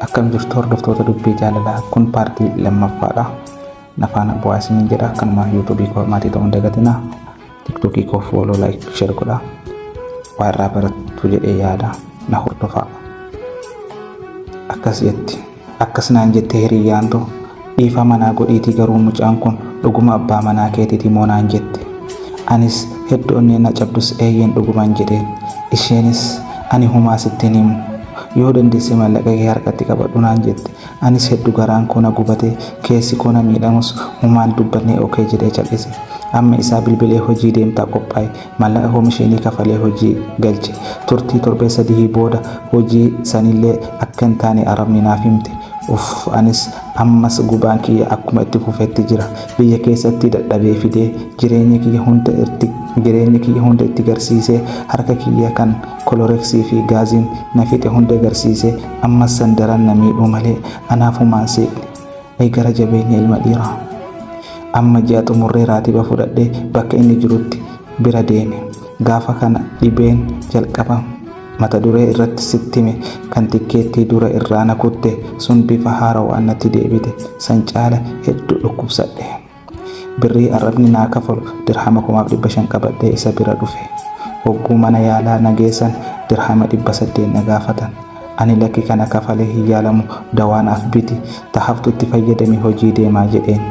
Akkam jirtu hordoftoota dubbii jaalalaa kun paartii lammaffaadha. Nafaana bu'aa isiniin jedha akkanuma yuutuubii koo maatii ta'uu hin dagatinaa. Tiktookii koo fooloo laayik sheer godhaa. Waa irraa barattu jedhee yaada na hordofaa. Akkas jetti. Akkas naan jette hiriyyaan too dhiifama naa godhiitii garuu mucaan kun dhuguma abbaa manaa keetiiti moo naan jette. Anis heddu onneen na cabdus eeyyeen dhuguman jedheen. Isheenis ani humaa sitti hin himu. Yoo dandeesse mallaqa kee harkatti qabadhu naan jette. Anis heddu garaan koo na gubatee keessi koo na miidhamus humaan dubbannee okay jedhee cal'ise. Amma isaa bilbilee hojii deemtaa qophaa'i Maallaqa komishiinii kafalee hojii galche. Turtii torbee sadihii booda hojii sanillee akka hin taane Arabni naaf himte. Uff anis ammas gubaan kiyya akkuma itti fufetti jira. Biyya keessatti dadhabee fidee jireenya kiyya hunda irti jireenya kiyya hunda itti garsiisee harka kiyya kan koloreksii fi gaaziin na fixe hunda garsiisee ammas san daran na miidhuu malee anaaf humaa hin seeqne. Ay gara jabeenya ilma dhiiraa. Amma ji'a xumurree raatiba fudhadhee bakka inni jirutti bira deeme. Gaafa kana dhibeen jalqaba mata duree irratti sitti hime kan tikkeettii dura irraa na kutte sun bifa haarawaan natti deebite. San caala heddu dhukkubsadhe. Birrii arrabni naa kafalu dirhama 1500 qabadhee isa bira dhufe. Hogguu mana yaalaa na geessan dirhama 800 na gaafatan. Ani lakki kana kafalee hin yaalamu dawaa naaf biti ta haftu itti fayyadami hojii deemaa jedheen.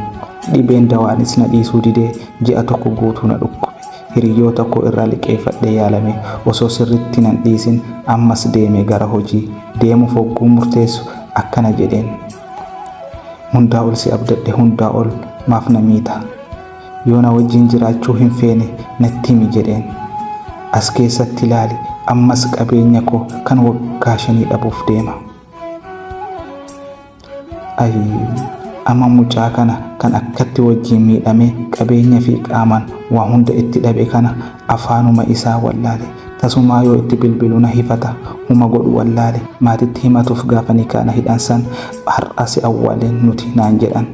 Dhibeen dawaanis na dhiisuu didee ji'a tokko guutuu na dhukkube. Hiriyyoota koo irraa liqeeffadhee yaalame osoo sirritti nan dhiisin ammas deeme gara hojii. Deemuuf hogguun murteessu akkana jedheen. Hundaa ol si abdadhe hundaa ol maaf na miita? Yoo na wajjin jiraachuu hin feene natti himi jedheen. As keessatti ilaali ammas qabeenya koo kan waggaa shanii dhabuuf deema. Ayii amma mucaa kana kan akkatti wajjin miidhamee qabeenya fi qaamaan waa hunda itti dhabe kana afaanuma isaa wallaale. Tasumaa yoo itti bilbilu na hifata huma godhu wallaale. Maatitti himatuuf gaafa nikaa na hidhan san har'a si awwaaleen nuti naan jedhan.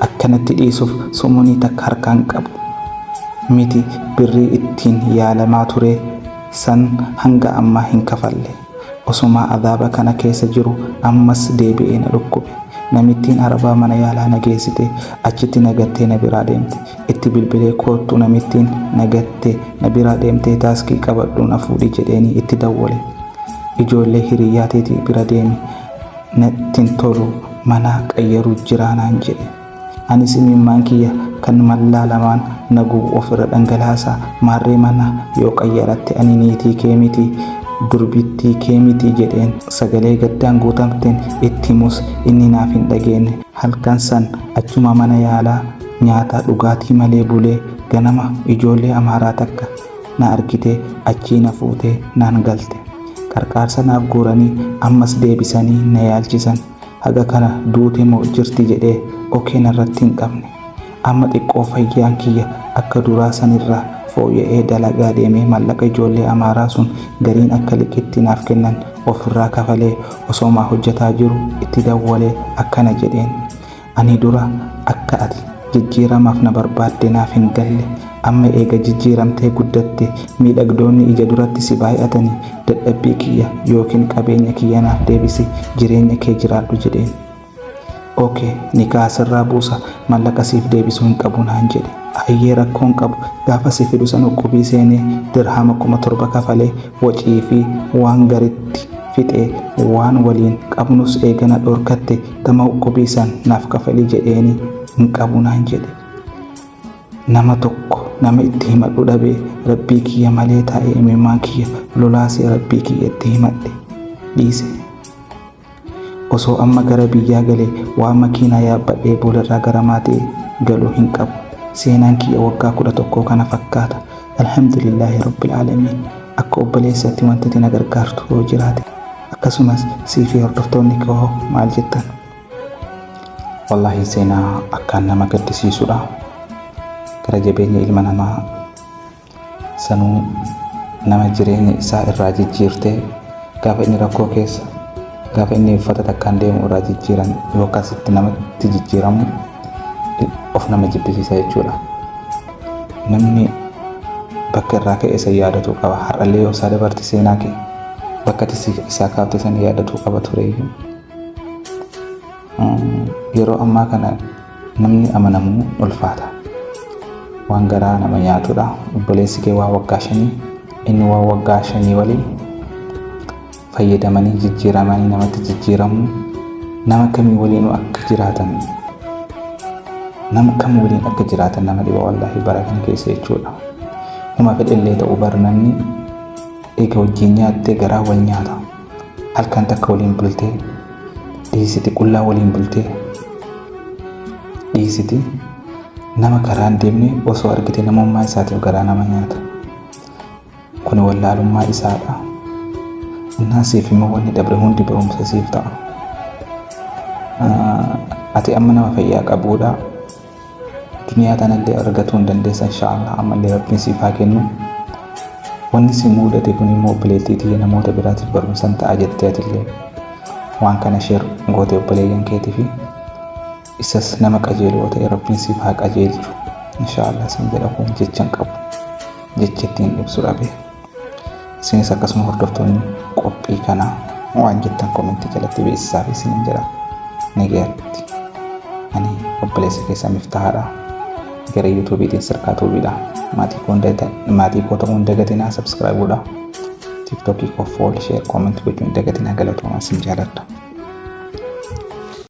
Akkanatti dhiisuuf sumunii takka harkaan qabu miti birrii ittiin yaalamaa turee san hanga ammaa hin kafalle. Osomaa azaaba kana keessa jiru ammas deebi'ee na dhukkube. Namittiin arabaa mana yaalaa na geessite achitti na gattee na biraa deemte. Itti bilbilee koottu namittiin na gatte na biraa deemtee taaskii qabadhuu na fuudhi jedheenii itti dawwale. Ijoollee hiriyyaa teetii bira deemi natti hin tolu manaa qayyaru jiraa naan jedhe. Anis imimmaan kiyya kan mallaa lamaan na gubu ofirra dhangalaasaa maarree mana yoo qayyaratte ani niitii kee miti durbittii kee miti jedheen sagalee gaddaan guutamteen itti himus inni naaf hin dhageenne. Halkan san achuma mana yaalaa nyaata dhugaatii malee bulee ganama ijoollee Amaaraa takka na argitee achii na fuutee naan galte. Qarqaarsa naaf guuranii ammas deebisanii na yaalchisan. Haga kana duute moo jirti jedhee okee narratti hin qabne. Amma xiqqoo fayyaan kiyya akka duraa sanirraa fooyya'ee dalagaa deemee mallaqa ijoollee Amaaraa sun gariin akka liqiitti naaf kennan ofirraa kafalee osoomaa hojjataa jiru itti dawwalee akkana jedheen. Ani dura akka ati jijjiiramaaf na barbaadde naaf hin galle. Amma eega jijjiiramtee guddatte miidhagdoonni ija duratti si baay'atanii dadhabbii kiyya yookiin qabeenya kiyya naaf deebisi jireenya kee jiraadhu jedheen. Ok nikaha sirraa buusa mallaqa siif deebisuu hin qabu naan jedhe. Hayyee rakkoo hin qabu gaafa si fidu san uqqubii seenee dirhama 7000 kafalee wacii fi waan garitti fixee waan waliin qabnus eega na dhoorkatte tama uqqubii san naaf kafali jedheeni hin qabu naan jedhe. Nama tokko nama itti himadhu dhabee Rabbii kiyya malee taa'ee imimmaan kiyya lolaasee Rabbii kiyya itti himadhe dhiise. Osoo amma gara biyyaa galee waa makiinaa yaabbadhee boolerraa gara maatii galu hin qabu. Seenaan kiyya waggaa 11 kana fakkaata. Alhamdulillaahi Rabbil Aalamiin. Akka obboleessatti wanti ati na gargaartu yoo jiraate akkasumas sii fi hordoftoonni kee hoo maal jettan? Wallaahi seenaa akkaan nama gaddisiisudha. Gara jabeenya ilma namaa sanuu nama jireenya isaa irraa jijjiirtee gaafa inni rakkoo keessa gaafa inni uffata takkaan deemu irraa jijjiiran yoo akkasitti namatti jijjiiramu of nama jibbisiisa jechuudha. Namni bakka irraa ka'e isa yaadatuu qaba. Har'allee yoo isaa dabarte seenaa kee Bakka ati isaa kaafte san yaadatuu qaba tureeyyuu. Yeroo ammaa kana namni amanamuu ulfaata. Waan garaa nama nyaatudha. Obboleessi kee waan waggaa 5 inni waan waggaa 5 waliin fayyadamanii jijjiiramanii namatti jijjiiramuu, nama kamii waliinuu akka jiraatan, nama kam waliin akka jiraatan nama dhiba wallaahi bara kana keessa jechuudha. Huma fedhellee ta'u bar namni eega wajjin nyaattee garaa wal nyaata. Halkan takka waliin bultee dhiisiti, qullaa waliin bultee dhiisiti, nama karaa hin deemne osoo argite namummaa isaatiif garaa nama nyaata. Kuni wallaalummaa isaadha. Innaa siif immoo wanni dabre hundi barumsa siif ta'a. Ati amma nama fayyaa qabuudha. Duniyaa tanallee argatuu hin dandeessa inshaallah, ammallee Rabbiin siif haa kennu. Wanni si muudate kun immoo obboleettii tiyya namoota biraatiif barumsa ta'a jettee atillee waan kana share goote obboleeyyan keetii fi isas nama qajeelu yoo ta'e Rabbiin siif haa qajeelchu. Inshaallah siin jedha, kun jecha hin qabu. Jecha ittiin ibsu dhabe. Isinis akkasuma hordoftoonni qophii kanaa waan jettan koomentii jalatti beeksisaa fi isiniin jedha. Nagayaatti. Ani obboleessa keessan Miftahaadha. Gara YouTubeiitiin Sirkaa Tuubiidha. Maatii koo ta'uu hin dagatinaa, subscribe godhaa. TikTokii koo follow, share, comment gochuu hin dagatinaa. Galatoomaa, isin jaaladha.